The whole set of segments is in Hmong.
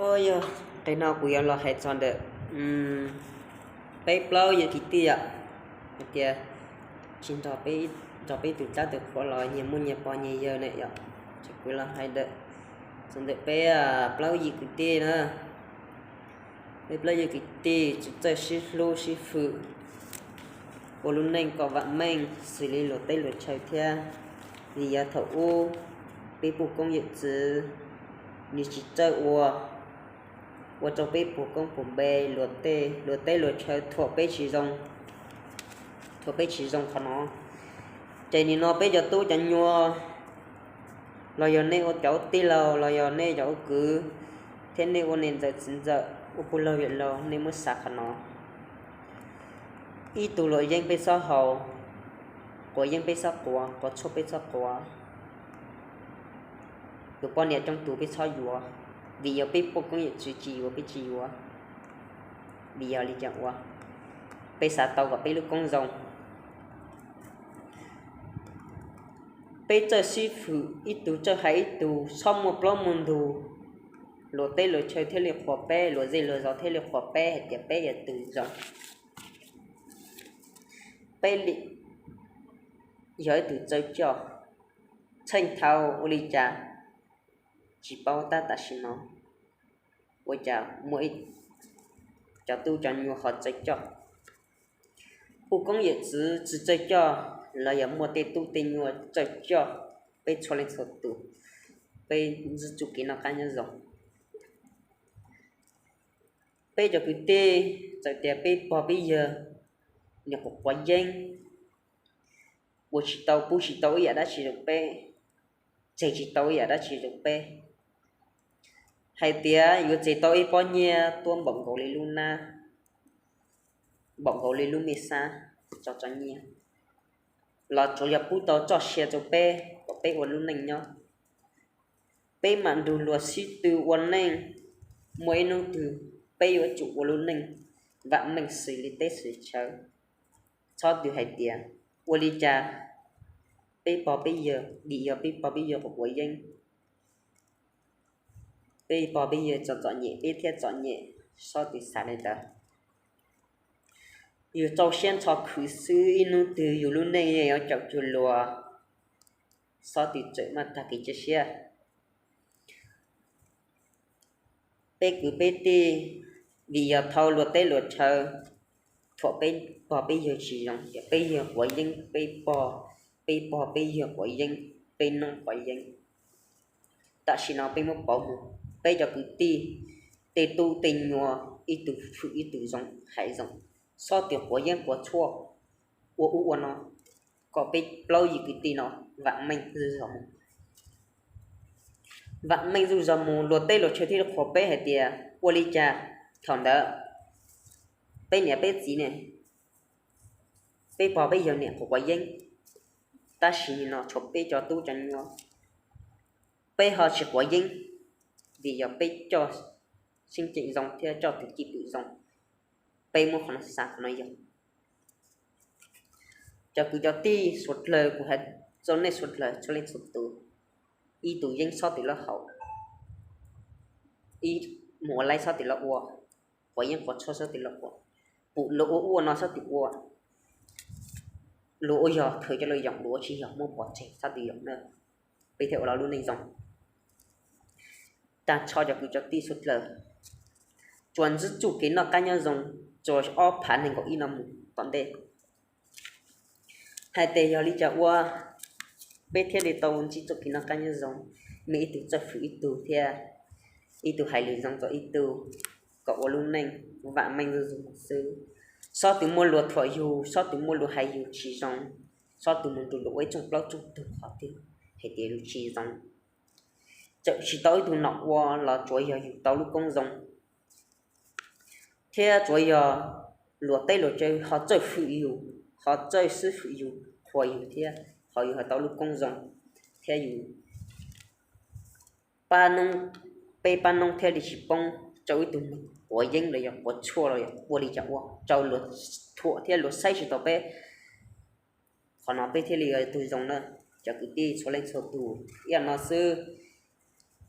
Ua yog qhov no kuv yuav los hais txog ntawm peb plaub yawg kwv tij yom, hais tias tsis nrog peb, nrog peb tus dab tus qhuas los nyias muaj nyias pog nyias yawg ne yom. Ces kuv los hais ntawm, txog ntawm peb plaub yawg kwv tij na. Peb plaub yawg kwv tij tsis txawj sib hlub sib hwm, ua lub neej kom vam meej xws li luag teb luag chaw thiab. Vim yog thaum ub peb pug koob yawm txwv, nws tsis txawj ua, ua rau peb puag koob puag npe, luag teb luag chaw thuam peb tsis zoo, thuam peb tsis zoo qhov no. Ces nim no peb cov tub cov nyuas, los yog nej ua cov ua tij laug, los yog nej cov ua kwv, thiab nej ua niam ntxawm txiv ntxawm, ua pug laug yawm laug, nej muab xav qhov no. Ib tug luam yeeb peb txhob haus, quav yeeb peb txhob quav, quav tshuaj peb txhob quav, tus poj niam coob tus peb txhob yuav. Vim yog peb pug koob yawm txwv tsis yuav peb tsis yuav. Vim yog li cas ua? Peb xav tau kom peb lub koob zoo. Peb txawj sib hwm, ib tug txawj hais ib tug, txhob muaj plaub muaj ntug, luag teb luag chaw thiaj li qhuas peb, luag zej luag zos thiaj li qhuas peb hais tias peb yog tus zoo. Peb li yog ib tug txawj coj, txheej thaum ua li cas tsis paub, tab tam sim no ua cas muaj ib cov tub cov nyuam ho txawj coj. Pug koob yawm txwv tsis txawj coj, los yog muaj tej tub tej nyuam txawj coj, peb txhua leej txhua tus, peb ntxub txuj kev noj qab nyob zoo. Peb cov kwv tij, txawm tias peb pog peb yawg niam quav quav yeeb, ua tsis tau pub tsis tau ib yam dab tsi rau peb, tseg tsis tau ib yam dab tsi rau peb, hais tias yuav tseg tau ib pob nyiaj tuab npaum nkaus li lub nab, npaum nkaus li lub me xab, tso tso nyiaj, los tsuas yog pub tau txoj sia rau peb kom peb ua lub neej nyob. Peb mam nrug luag sib tw ua neej, muaj ib hnub twg peb yuav tsum ua lub neej vam meej xws li teb xws chaw. Txhob tw hais tias ua li cas peb pog peb yawg, vim yog peb pog peb yawg quav quav yeeb, peb pog peb yawg txom txom nyem peb thiaj txom nyem, txhob tw xav li ntawd. Yus rau siab ntxhov khwv xwb, ib hnub twg yus lub neej yuav caum cuag luag, txhob tw txawm maj tag kev cia siab. Peb kwv peb tij, vim yog thau luag teb luag chaw, thuam peb pog peb yawg tsis zoo, ces peb yawg quav yeeb, peb pog, peb pog peb yawg quav yeeb, peb noob quav yeeb. Tam sim no peb muab pauv mus, peb cov kwv tij, tej tub tej nyuam, ib tug hwm ib tug zoo, hais zoo, txhob tias quav yeeb quav tshuaj, ua ub ua no, kom peb plaub yim kwv tij no vam meej zuj zog mus. Vam meej zuj zog mus, luag teb luag chaw thiaj li qhuas peb hais tias ua li cas thaum ntawd peb niam peb txiv ne, peb pog peb yawg niam quav quav yeeb, tab sis no tshuav peb cov tub cov nyuam, peb ho tsis quav yeeb, vim yog peb coj xeeb ceem zoo thiab coj tus cwj pwm zoo. Peb muab qhov no xav, qhov no yog cov kwv cov tij suav dlawg, kuv hais rau nej suav dlawg txhua leej txhua tus, ib tug yeeb txhob tim loj haus, ib mus ua laib txhob tim loj ua, quav yeeb quav tshuaj txhob tim loj quav, pum luag ua ub ua no txhob tim ua, luag ua yog khaws coj los yoom, luag ua tsis yog muab pov tseg txhob tim yoom na, peb thiaj ua lub neej zoo. Tag nrho cov kwv cov tij suav dlawg, tsuas ntxub txuj kev noj qab nyob zoo, tsuas ob phav nees nkaum ib no mus tom ntej. Hais tias yog li cas ua peb thiaj li tau ntsib txoj kev noj qab nyob zoo, muaj ib tug txawj hwm ib tug thiab ib tug hais lus zoo rau ib tug, kom ua lub neej vam meej zuj zus xwb. Txhob tus muaj luag thuam yus, txhob tus muaj luag hais yus tsis zoo, txhob tus mus nrug luag ua ib tsoom plaub tsoom tug qhov twg hais tias yus tsis zoo. Txawm tsis tau ib tug nom ua los tsuav yog yus tau lub koob zoo, thiab tsuav yog luag teb luag chaw ho txawj hwm yus, ho txawj xwb hwm yus, qhuas yus thiab ho yus ho tau lub koob zoo, thiab yus pab noob, peb pab noob thiaj li tsis poob rau ib tug neeg quav yeeb los yog quav tshuaj los yog ua li cas ua rau luag thuam thiab luag saib tsis taus peb. Qhov no peb thiaj li yog tus zoo na, cov kwv tij txhua leej txhua tus. Ib yam no xwb,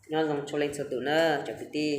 nyob zoo txhua leej txhua tus na cov kwv tij.